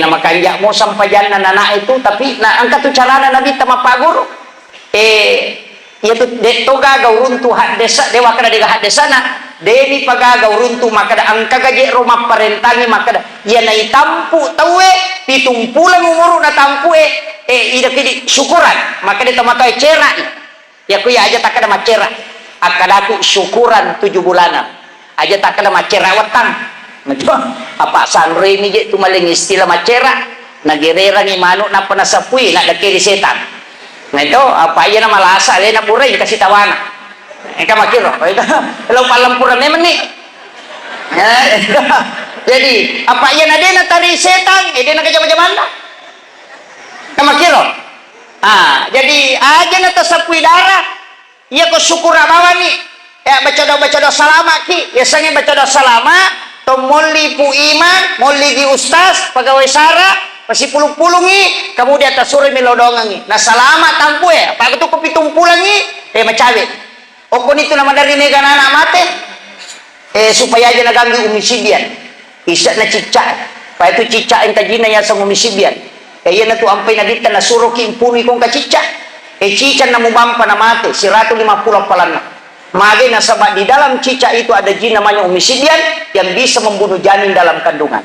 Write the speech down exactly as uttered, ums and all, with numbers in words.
Makanja' mo sampajanna nana' itu, tapi na engka tu carana Nabitta mappaguru. Eh, iya tu de' to gaga uruntu haddesa, de' wakkeda de' ga haddesana, de' ni pagaga uruntu makkeda engka gaje' ro mapparentangi makkeda, iya naitampu tauwe, pitung puleng umuru natampu e, eh, ida kidi syukuran, makkeda tomatoa cera'i. Yakku iya aja takkeda maccera. Akkadaku syukuran tujuh bulanan. Aja takkeda maccera wettang. Apa sanremi je tu maling istilah maccera. Nagererangi manuk nappa nasapui, nak dekkeri setan. Nah itu, apa iya na malasa, le na burai, kasih tawana. Engka makkiro, lo palempura memang ni. Ya, jadi, apa iya na de' na tari setan, eh, de' na kejama-jamanna. Engka makkiro. Ah, jadi aja na tasapui darah. Iya ko syukura bawani. Ya, baca doa, baca doa salama ki. Biasanya baca doa salama, to molli Pu Imang, molli di ustaz, pegawai sara, pasipulung-pulungi, kemudian tasurimi lodongangi. Nah, salama tampu e, apa tu ko pitung pulangi, eh, macawe. Okkoni tu na maderri mega nana' mate. Eh, supaya aja naganggu Ummi Sibyan. Ise'na cicca'. Apa itu cicca' engka jinna yaseng Ummi Sibyan. Eh, iyana tu ampai Nabitta nasuroki mpunui ko engka cicca'. Eh, cicca' na mubampa na mate, siratu lima pulo appalanna. Mage nasaba di dalam cicca' itu ada jin namanya Ummi Sibyan yang bisa membunuh janin dalam kandungan.